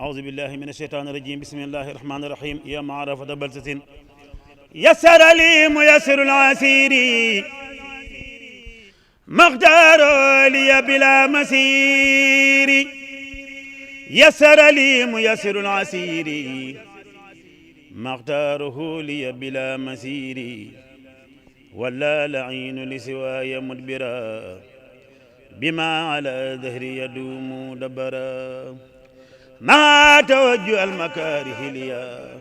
أعوذ بالله من الشيطان الرجيم بسم الله الرحمن الرحيم يا معرفة بلسة يسر لي ميسر العسير مقدار لي بلا مسير يسر لي ميسر العسير مقداره لي بلا مسير ولا لعين لسواي مدبرا بما على ظهري يدوم دبرا ما توجه المكاره ليا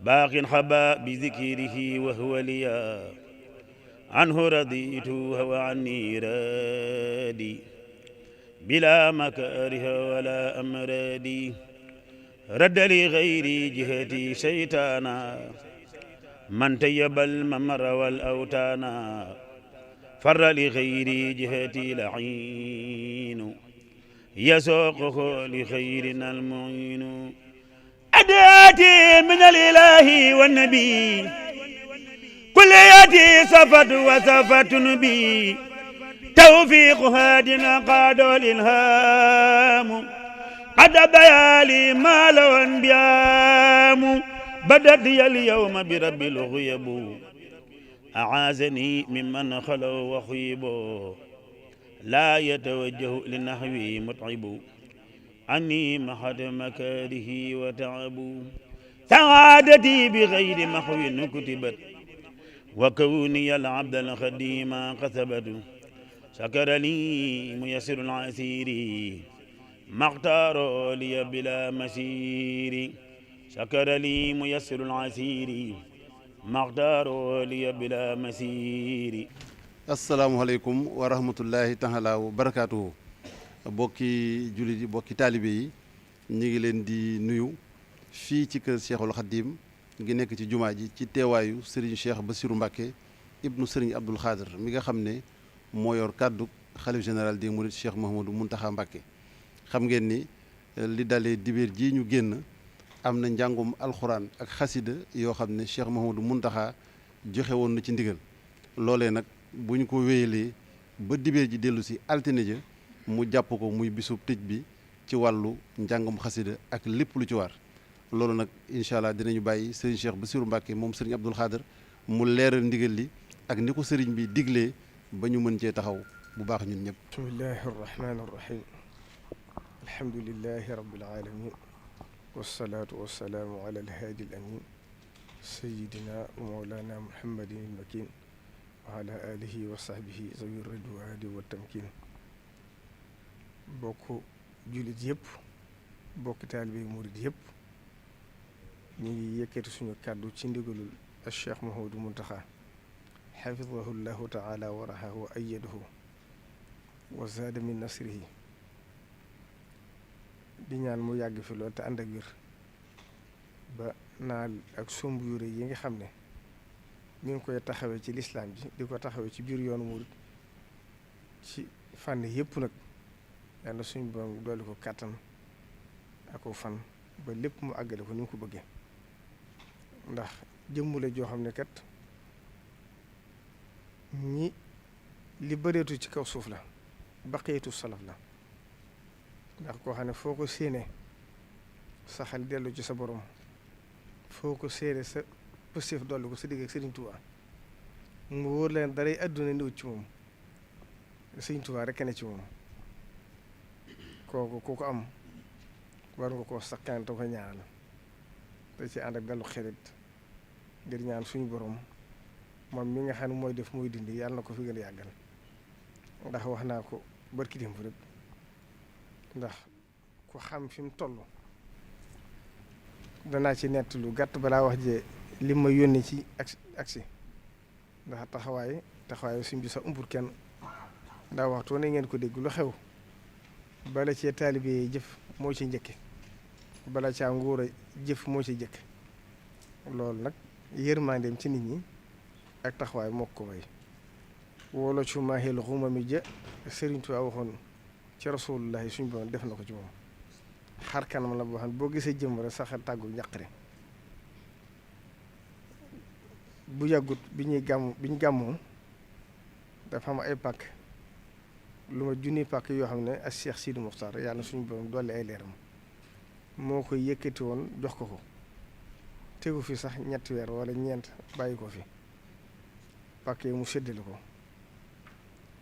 باق حبا بذكره وهو ليا عنه رضيت وهو عني رادي بلا مكاره ولا أمرادي رد لغيري جهتي شيطانا من تيب الممر والأوتانا فر لغيري جهتي لعين يسوقه لخيرنا المعين أداتي من الإله والنبي كل ياتي صفت وصفت نبي توفيق هادنا قاد الإلهام قد بيالي ما لو انبيام بدت اليوم برب الغيب أعاذني ممن خلوا وخيبوا لا يتوجه لنحوي متعب عني محد مكاره وتعب سعادتي بغير محو كتبت وكوني العبد الخديم كسبت شكر لي ميسر العسير ما اختار لي بلا مسير شكر لي ميسر العسير ما اختار لي بلا مسير. asalaamaaleykum wa rahmatullahi taala wa barakaatuhu bokki jullit yi bokki taalibe yi ñu ngi leen di nuyu fii ci kër Cheikhul Khadim ngi nekk ci jumaa ji ci teewaayu Serigne Cheikh Bassirou Mbacké ibnu Serigne Abdoul Khadir mi nga xam ne moo yor kàddu xalif général des mourides Cheikh Mouhamadou Mountakha Mbacké. xam ngeen ni li dalee dibéer ji ñu génn am na njàngum alxuraan ak xasida yoo xam ne Cheikh Mouhamadou Mountakha joxe woon na ci ndigal loolee nag bu ñu ko wéyalee ba dibéer ji dellu si altine ja mu jàpp ko muy bisub tëj bi ci wàllu njàngum xasida ak lépp lu ci war loolu nag incha allah dinañu bàyyi Serigne Cheikh Bassirou Mbacké moom Serigne Abdoul Khadir mu leeral ndigal li ak ni ko Serigne bi diglee ba ñu mën cee taxaw bu baax ñun ñëpp. bismillahi arrahmani arrahim alhamdulillahi rabbil alamin wassalaatu wassalaamu ala alhaadi al amin sayidina wa mawlana muhammadin al makin wa ala alihi wa sahbihi zawi ridwaani wa tamkin bokk jullit yëpp bokk taalibe murid yëpp ñu ngi yëkkati suñu kàddu ci ndigalul al cheikh Mouhamadou Mountakha xafidahu llahu taala wa rahahu wa ayyadahu wa zaada min nasrihi di ñaan mu yàgg fi lool te ànd ak wér ba naal ak somb yu rëy yi nga xam ne mi ngi koy taxawee ci lislaam ji di ko taxawee ci biir yoonu murid ci fànn yëpp nag yàlla suñu borom doole ko kàttan ak ko fan ba lépp mu àggale ko ni mu ko bëggee ndax jëmmule joo xam ne kat ñi li bëreetu ci kaw suuf la baqiitu salaf la ndax koo xam ne foo ko séenee sa xel dellu ci sa borom foo ko séenee sa positif dolli ko sa digg ak Sëriñ Tuubaa mu wóor leen daray àdduna néew ci moom Sëriñ Tuubaa rekk ne ci moom kooku ku ko am war nga koo sakkan te ko ñaanal te ci ànd ak dalu xelit ngir ñaan suñu borom moom mi nga xam ne mooy def mooy dindi yàlla na ko fi gën a yàggal ndax wax naa ko barki démb rek ndax ku xam fi mu toll danaa ci nett lu gàtt balaa wax jee li ma yónnee ci agsi ndax taxawaay suñ bi sax umpur kenn ndaa waxtu ne ngeen ko dégg lu xew bala cee taalibe yi jëf moo ci njëkke bala caa nguur a jëf moo ci jëkk loolu nag yërmandeem ci nit ñi ak taxawaay moo ko way wolo cu maahil xuma mi ja Sëriñ Tuubaa waxoon ci rasulullahi suñ borom def na ko ci moom xar kanam la boo xam ne boo gisee jëm rek sax tàggu njaqare bu yàggut bi ñu gàmmoo dafa am ay pàkk lu ma junni pàkk yoo xam ne ak Cheikh Sidi Mokhtar yàlla suñu borom dolli ay leeram moo koy yëkkati woon jox ko tegu fi sax ñetti weer wala ñeent bàyyi ko fi pàkk yi mu séddale ko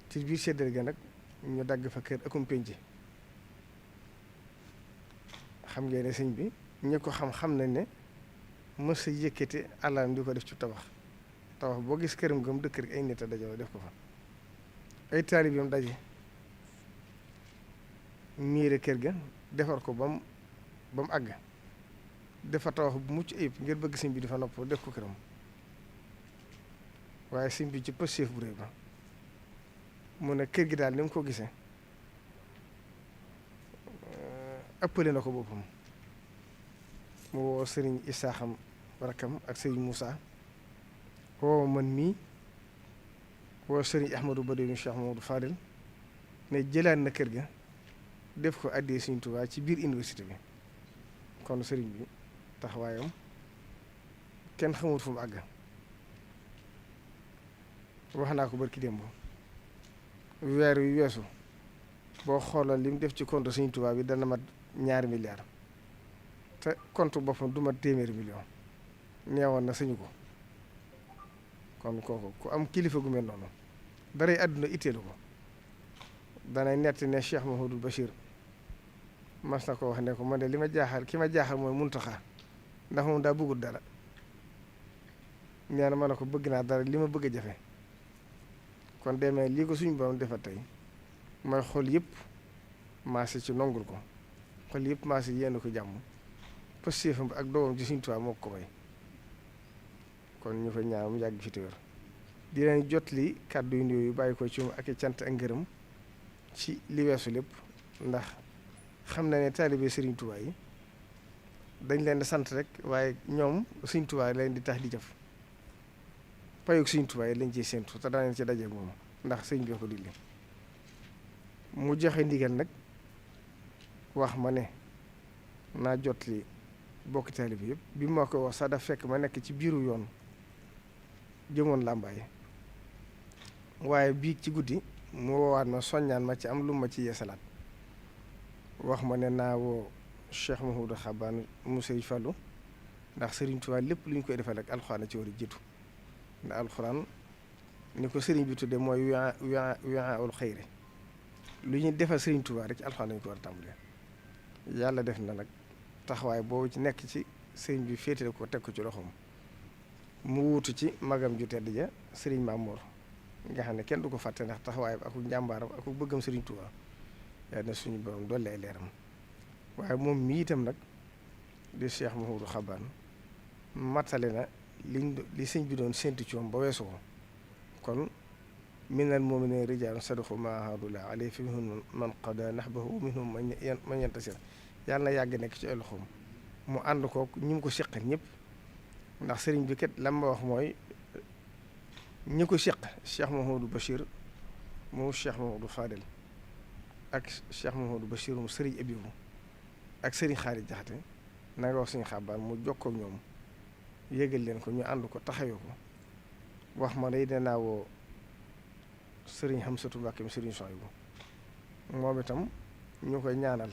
ci biir séddale ga nag ñu dagg fa kër akum penc xam ngeen ne sëñ bi ñi ko xam nañ ne mës a yëkkati àllam di ko def ci tabax boo gis këram gëm dëkk rek ay nit a dajoo def ko fa ay taalibeem daje miire kër ga defar ko ba mu àgg dafa tabax bu mucc ayib ngir bëgg sëñ bi dafa nopp def ko këram waaye sëñ bi ci pëstéef bu réy ba mu ne kër gi daal ni mu ko gisee ëppale na ko boppam mu woo sëriñ Isaaxam rakkam ak sëriñ Moussa woo man mii woo sëriñ Ahmadou Badou Cheikh Mamadou Fadil ne jëlaat na kër ga def ko addee Sëriñ Tuubaa ci biir université bi kon sëriñ bi taxawaayam kenn xamut fu mu àgg wax naa ko barki démb weer yu weesu boo xoolal li mu def ci compte Sëriñ Tuubaa bi dana mat 2 milliards te compte boppam du mat 100 millions neewoon na sañu ko kon kooku ku am kilifa gu mel noonu daray àdduna itteelu ko danay nett ne Cheikh Mahamadou Bachir mas na ko wax ne ko man de ki ma jaaxal mooy Muntaxa ndax moom daa bëggul dara nee na ma ne ko bëgg naa dara li ma bëgg a jafe kon demee lii ko suñu borom defal tey mooy xol yëpp maase ci nongul ko xol yëpp maase yéen ko jàmm pëstéefam ak doomam ci Sëriñ Tuubaa moo ko may kon ñu ko ñaan mu yàgg fi te wér di leen jot li kàddu yu nuyoo yu bàyyi ko ci moom ak i cant ak ngërëm ci li weesu lépp ndax xam na ne taalibe Sëriñ Tuubaa yi dañ leen di sant rek waaye ñoom Sëriñ Tuubaa leen di tax di jëf payug Sëriñ Tuubaa yi lañ ciy séentu te danañ ci daje moom ndax sëñ bi ko digle mu joxe ndigal nag wax ma ne naa jot li bokki taalibe yëpp bi ma ko wax sax daf fekk ma nekk ci biiru yoon jëmoon làmbaay waaye bii ci guddi mu woowaat ma soññaan ma ci am lu ma ci yeesalaat wax ma ne naa woo Cheikh Mahoudou Xabaan mu Sëriñ Fallu ndax Sëriñ Tuubaa lépp lu ñu koy defal rek alxuraan ci war a jiitu ndax alxuraan ni ko sëriñ bi tudde mooy wi'aa'ul xayri lu ñuy defal Sëriñ Tuubaa rek alxuraan lañu ko war a tàmbalee yàlla def na nag taxawaay boobu ci nekk ci sëriñ bi féetale ko teg ko ci loxoom mu wuutu ci magam ju tedd ja sëriñ Mamour nga xam ne kenn du ko fàtte ndax taxawaay ak njàmbaaram ak bëggam Sëriñ Tuubaa yàlla na suñu borom dolli ay leeram waaye moom mii itam nag di Cheikh Mahoudou Xabaan matale na li sëñ bi doon séntu ci moom ba weesu ko kon minal mu'miniina rijaalun sadaqu maa aahadu llaaha alayhi fa minhum man qadaa nahbahu wa minhum man yantasir yàlla na yàgg nekk ci ay loxoom mu ànd kook ñi mu ko seqal ñëpp ndax sëriñ bi kat lam ma wax mooy ñi ko seq Cheikh Mahamadou Bachir moom Cheikh Mahamadou Fadel ak Cheikh Mahamadou Bachir mu sëriñ Abibu ak sëriñ Xaari Jaxate na nga wax suñu xabaar mu jokkoo ak ñoom yégal leen ko ñu ànd ko taxawee ko wax ma day danaa woo sëriñ Xamsatu Mbàkke mi sëriñ Sohaybu moom itam ñu koy ñaanal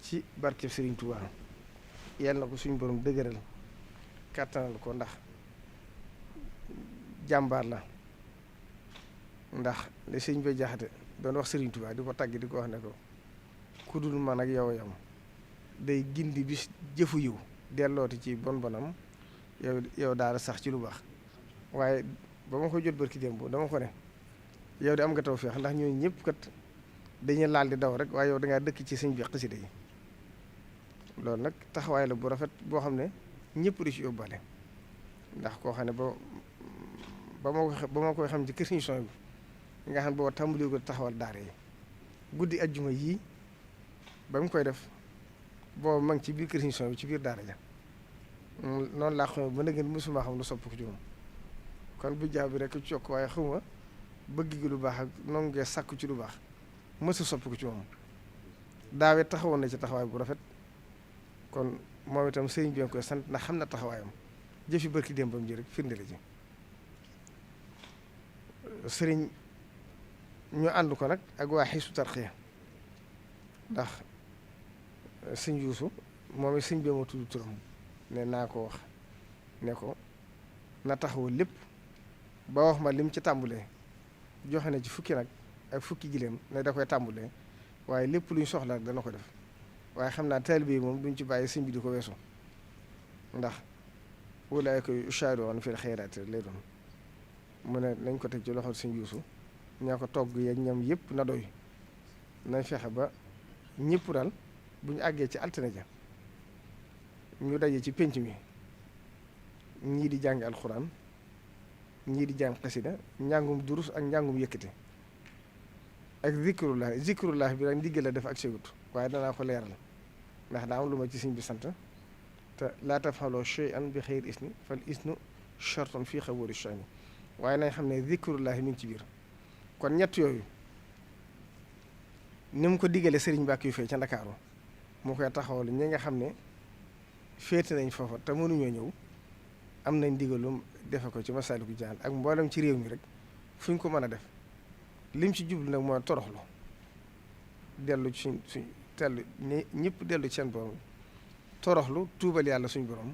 ci barkeb Sëriñ Tuubaa yàlla na ko suñu borom dëgëral kàttanal ko ndax jàmbaar la ndax li sëñ bay jaxate doon wax Sëriñ Tuubaa di ko tàgg di ko wax ne ko ku dul man ak yow yam day gindi bis jëfu yiw dellooti ci bon bonam yow daal sax ci lu baax waaye ba ma ko jot barki démb dama ko ne yow de am nga tawfeex ndax ñooñu ñëpp kat dañuy laal di daw rek waaye yow dangaa dëkk ci sëñ bi xasida yi loolu nag taxawaay la bu rafet boo xam ne ñëpp di ci yóbbaale ndax koo xam ne ba ma koy xam ci kër Sëriñ Sohaybu bi nga xam ne boo tàmbali ko taxawal daara yi guddi ajjuma yii ba mu koy def boo mag ci biir kër Sëriñ Sohaybu bi ci biir daara ja noonu laa xam ba nag mosuma xam lu sopp ko ci moom kon bu jaaw bi rek ci yokk waaye xawma bëgg gi lu baax ak noonu ngee sàkku ci lu baax mësu sopp ko ci moom daawee taxawoon na ci taxawaay bu rafet kon moom itam sëriñ bi nga koy sant ndax xam na taxawaayam jëfi barki démbam ji rek firnde la ci sëriñ ñu ànd ko nag ak waa Hizbut Tarqiyyah ndax sëñ Yuusu moom it sëñ bi ma tudd turam ne naa ko wax ne ko na taxawu lépp ba wax ma lim ci tàmbulee joxe na ci fukki nag ak fukki gileem ne da koy tàmbulee waaye lépp luñ soxla dana ko def waaye xam naa taalibe yi moom duñ ci bàyyi sëñ bi di ko weesu ndax ulaa'ika yushaari'uuna fil xayraati lay doon mu ne nañ ko teg ci loxo sëñ Yuusu ñaa ko togg yeeg ñam yëpp na doy nañ fexe ba ñëpp daal bu ñu àggee ci altine ja ñu daje ci pénc mi ñii di jàng alxuraan ñii di jàng xasida njàngum durus ak njàngum yëkkate ak zikrullah bi nag ndigal la def ak segut waaye danaa ko leeral ndax daa am lu ma ci sëñ bi sant te laa tafaloo shay'an bi xayri isni fal isnu shartun fii xaboori shayni waaye nañ xam ne zikrullah mi ngi ci biir kon ñett yooyu ni mu ko diggalee sëriñ Mbàkke yu fee ca Ndakaaru mu koy taxawal ñi nga xam ne féete nañ foofa te mënuñoo ñëw am nañ digalum defe ko ci Masaalikul Jinaan ak mboolem ci réew mi rek fu ñu ko mën a def lim ci jublu nag mooy toroxlu dellu ci suñ tellu ñëpp dellu ci seen borom toroxlu tuubal yàlla suñ borom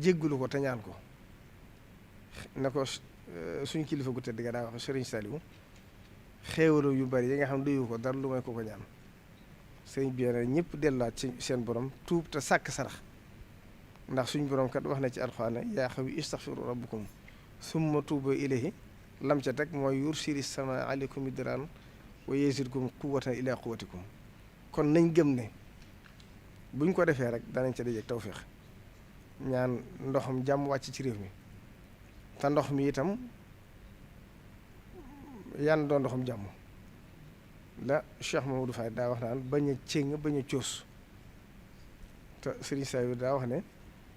jéggulu ko te ñaan ko na ko suñ kilifa gu tëdd ga daa wax Sëriñ Saliou xéewalu yu bari yi nga xam ne duyu ko dara lu may ko ko ñaan sëriñ bi ne ñëpp delluwaat ci seen borom tuub te sàkk sarax ndax suñ borom kat wax na ci alxuraan yaa xawi istaxfiru rabbukum summa tuubu ilayhi lam ca teg mooy yursili sama aleykum midraan wa yazidkum quwwatan ila quwwatikum kon nañ gëm ne buñ ko defee rek danañ ca dajeek tawféex ñaan ndoxam jàmm wàcc ci réew mi te ndox mi itam yan doon ndoxam jàmm la Cheikh Mamadou Faye daa wax naan bañ a céng bañ a coos te Serigne Saliou daa wax ne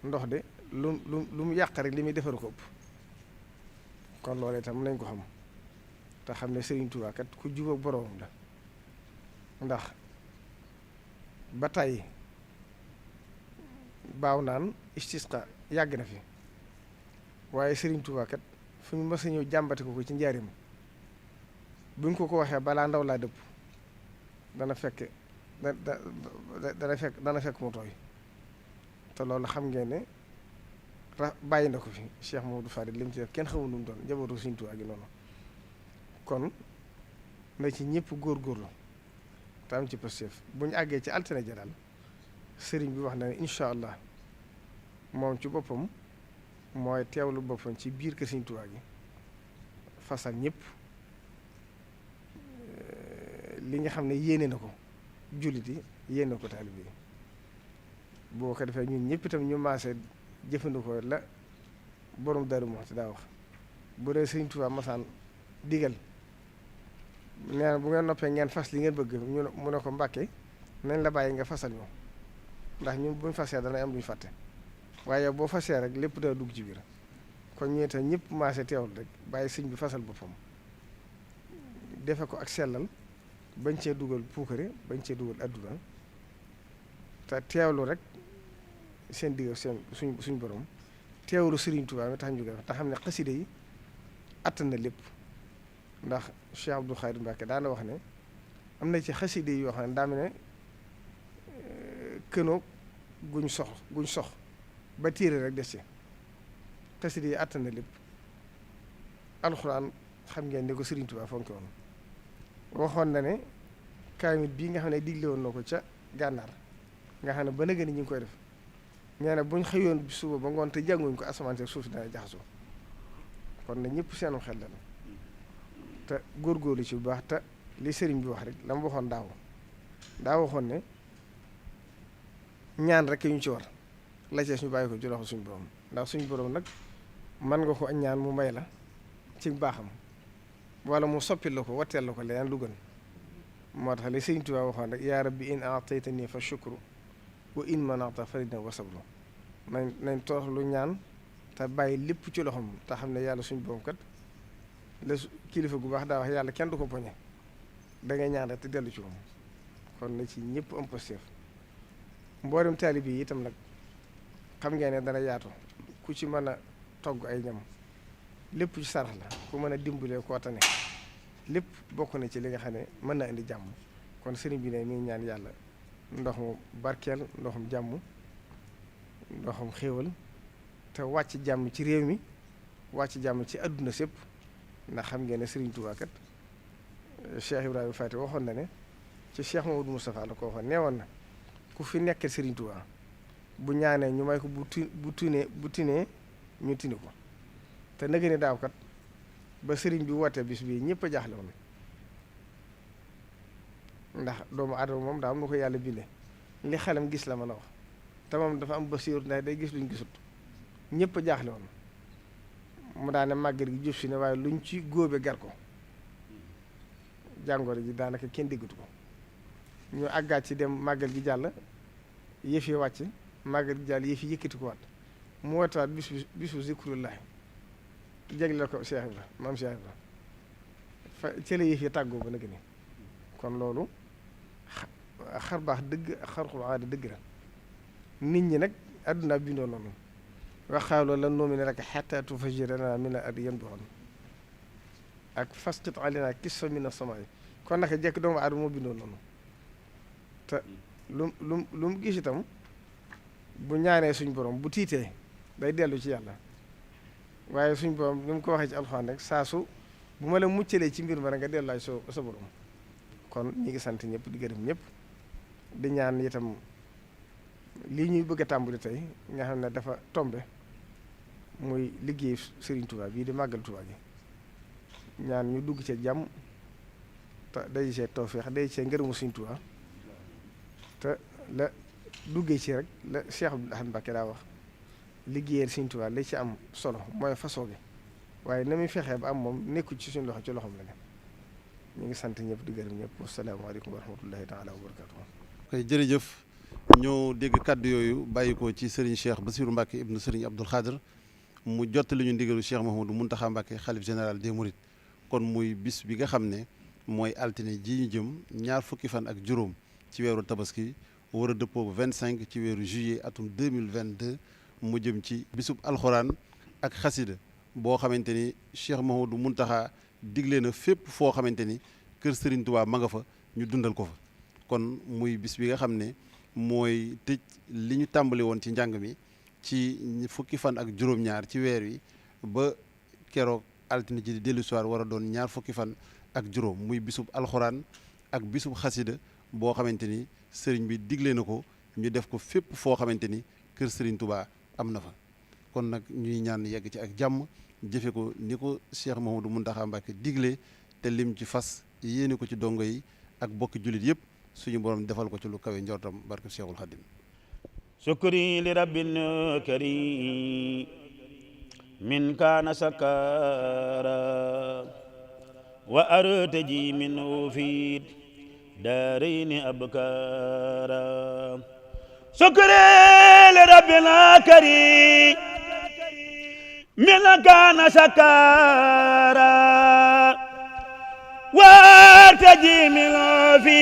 ndox de lu mu yàq rek li muy defar ko ëpp kon loolu itam nañ ko xam te xam ne Serigne Touba kat ku jubóog boroomam la ndax ba tàyyi baaw naan istisqa yàgg na fi waaye Serigne Touba kat fu ñu mës a ñëw jàmbate ko ci njaarim buñ ko waxee balaa ndaw laa dëpp dana fekk dana fekk mu tooy te loolu xam ngeen ne bàyyi na ko fi Cheikh Mamadou Fadil li mu ci def kenn xamul nu mu doon njabootu Serigne Touba gi noonu kon na ci ñëpp góorgóorlu te am ci pësteef bu ñu àggee ci altine ja daal sëriñ bi wax na ne incha allah moom ci boppam mooy teewlu boppam ci biir kër Serigne Touba gi fasal ñëpp li nga xam ne yéene na ko jullit yi yéene ko taalibe yi boo ko defee ñun ñëpp itam ñu maase jëfandikoo la borom Daaru Muxti daa wax bu dee Serigne Touba masaan digal nee na bu ngeen noppee ngeen fas li ngeen bëgg mu ne ko Mbàkke nañ la bàyyi nga fasal ñu ndax ñun buñ fasee dana am luñ fàtte waaye boo fasee rek lépp dana dugg ci biir kon ñu itam ñëpp maase teewul rek bàyyi sëñ bi fasal boppam defe ko ak sellal bañ cee dugal puukare bañ cee dugal adduna te teewlu rek seen digg seen suñ borom teewlu Serigne Touba mi tax ñu koy wax te xam ne xasida yi attan na lépp ndax Cheikh Abdou Khadre Mbacké daana wax ne am na ci xasida yi yoo xam ne daa mel ne kënoo guñ sox ba téere rek des ci xasida yi attan na lépp alxuraan xam ngeen ni ko Serigne Touba fonke woon waxoon na ne kaamil bii nga xam ne digle woon na ko ca gànnaar nga xam ne ba nëgë ni ñu ngi koy def nee na buñ xëyoon suba ba ngoon te jànguñ ko asamaan si suuf si dana jaxasoo kon na ñëpp seenum xel la te góorgóorlu ci bu baax te li sëriñ bi wax rek la mu waxoon daa waxoon ne ñaan rek ñu ci war la ci ñu bàyyi ko ci loxo suñu borom ndax suñu borom nag mën nga ko ñaan mu may la ci baaxam wala mu soppil la ko watteel la ko leneen lu gën moo tax li sëriñ Tuubaa waxoon rek yaa rabbi in a'taytani fa shukru wa in mana'ta farida wa sabru nañ torox lu ñaan te bàyyi lépp ci loxoom te xam ne yàlla suñu borom kat la kilifa gu baax daa wax yàlla kenn du ko poñe da ngay ñaan rek te dellu ci moom kon na ci ñëpp am positif mboolem taalibe yi itam nag xam ngeen ne dana yaatu ku ci mën a togg ay ñam lépp ci sarax la ku mën a dimbalee koo tane lépp bokk na ci li nga xam ne mën na indi jàmm kon sëriñ bi ne mi ngi ñaan yàlla ndoxum barkeel ndoxum jàmm ndoxum xéewal te wàcc jàmm ci réew mi wàcc jàmm ci àdduna sépp ndax xam ngeen ne Serigne Touba kat Cheikh Ibrahima Fati waxoon na ne ci Cheikh Mamadou Moustapha la ko waxoon neewoon na ku fi nekkee Serigne Touba bu ñaanee ñu may ko bu tinee ñu tini ko te nag ni daaw kat ba Serigne bi wootee bis bii ñëpp a jaaxle woon ndax doomu aadama moom daa am na ko yàlla bindee li xelam gis la mën a wax te moom dafa am basiir ndax day gis luñ gisut ñëpp a jaaxle woon mu daane màggal gi jub si ne waaye luñ ci góobe gar ko jàngoro ji daanaka kenn déggatu ko ñu àggaat ci dem màggal gi jàll yëf yi wàcc màggal gi jàll yëf yi yëkkati ko waat mu wootewaat bisu zikrullahi jagleel ko Cheikh Ibra maam Cheikh Ibra fa ci la yëf yi tàggoo ba nag ni kon loolu xar baax dëgg xarxul aada dëgg la nit ñi nag àdduna bindoo noonu waxaaloo lan nu'mina laka hattaa tufajjira lanaa mina al-ardi yanbu'an ak fasqit alaynaa kisfan mina as-samaa'i kon naka jekk doomu aadama moo bindoo noonu te lu mu gis itam bu ñaanee suñ borom bu tiitee day dellu ci yàlla waaye suñ borom ni mu ko waxee ci alxuraan rek saa su bu ma la muccalee ci mbir ma nga delluwaay sa borom kon ñi ngi sant ñëpp di gërëm ñëpp di ñaan itam lii ñuy bëgg a tàmbali tey nga xam ne dafa tombe muy liggéey Serigne Touba bii di màggal Touba gi ñaan ñu dugg ci jàmm te day see tawfeex day see ngërëmu Serigne Touba te la duggee ci rek la Cheikh Abdoul Ahad Mbacké daa wax liggéeyal Serigne Touba la ci am solo mooy façon bi waaye na muy fexee ba am moom nekku ci suñu loxo ci loxoom la ne ñu ngi sant ñëpp di gërëm ñëpp wasalaamaaleykum wa rahmatullahi taala wa barakatuh. koy jërëjëf ñoo dégg kàddu yooyu bàyyi ko ci Serigne Cheikh Bassirou Mbacké ibnu Serigne Abdoul Khadr mu jottali ñu ndigalu Cheikh Mouhamadou Mountakha Mbacké xalif général des Mourides kon muy bis bi nga xam ne mooy altine ji ñu jëm ñaar fukki fan ak juróom ci weeru tabaski war a dëppoo 25 ci weeru juillet atum 2022 mu jëm ci bisub alxuraan ak xasida boo xamante ni Cheikh Mouhamadou Mountakha digle na fépp foo xamante ni kër Serigne Touba ma nga fa ñu dundal ko fa kon muy bis bi nga xam ne mooy tëj li ñu tàmbali woon ci njàng mi ci fukki fan ak juróom-ñaar ci weer wi ba keroog altine ji di dellu soir war a doon ñaar fukki fan ak juróom muy bisub alxuraan ak bisub xasida boo xamante ni sëriñ bi digle na ko ñu def ko fépp foo xamante ni kër Serigne Touba am na fa kon nag ñuy ñaan yegg ci ak jàmm jëfe ko ni ko Cheikh Mouhamadou Mountakha Mbacké digle te lim ci fas yéene ko ci dongo yi ak bokki jullit yëpp suñu borom defal ko ci lu kawe njortam barke Cheikhul Khadim sukri li rabbin karim min kaana sakara wa artaji minhu fi daarayni abkara sukri li rabbin karim min kaana sakara wa artaji minhu fi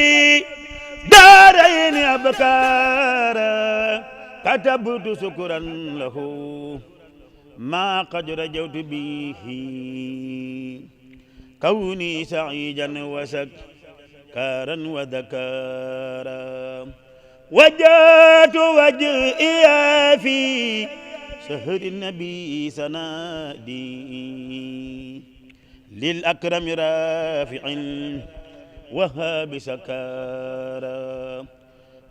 daarayni abkara katabtu sukran lahu ma qad rajawtu bihi kawni sa'idan wa sakaran wa dhakara wajjahtu wajhiya fi shahri nabi sanadi lil akrami rafi'in وهاب سكارا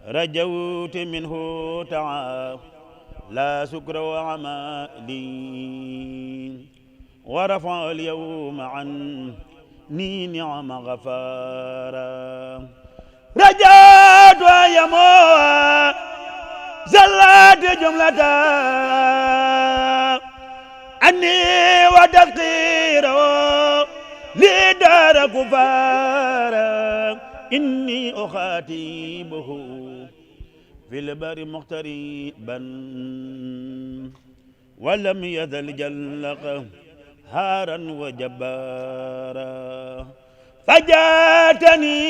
رجوت منه تعالى سكر وعمالي ورفع اليوم عني نعم غفارا رجوت يموت زلات جملة عني وتذكيره لدار كفارا إني أخاتبه في البر مغتربا ولم يزل جلق هارا وجبارا فجاتني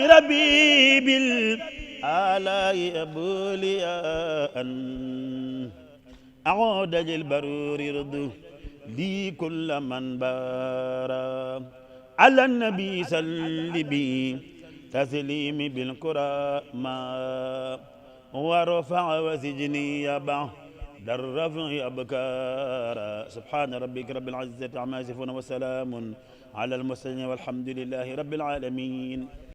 ربي بالآلاء أبولياء أعود البرور رضو لي كل من بارا على النبي صل بي تسليم بالكرامة ورفع وسجني يبع الرفع أبكار سبحان ربك رب العزة عما يصفون وسلام على المرسلين والحمد لله رب العالمين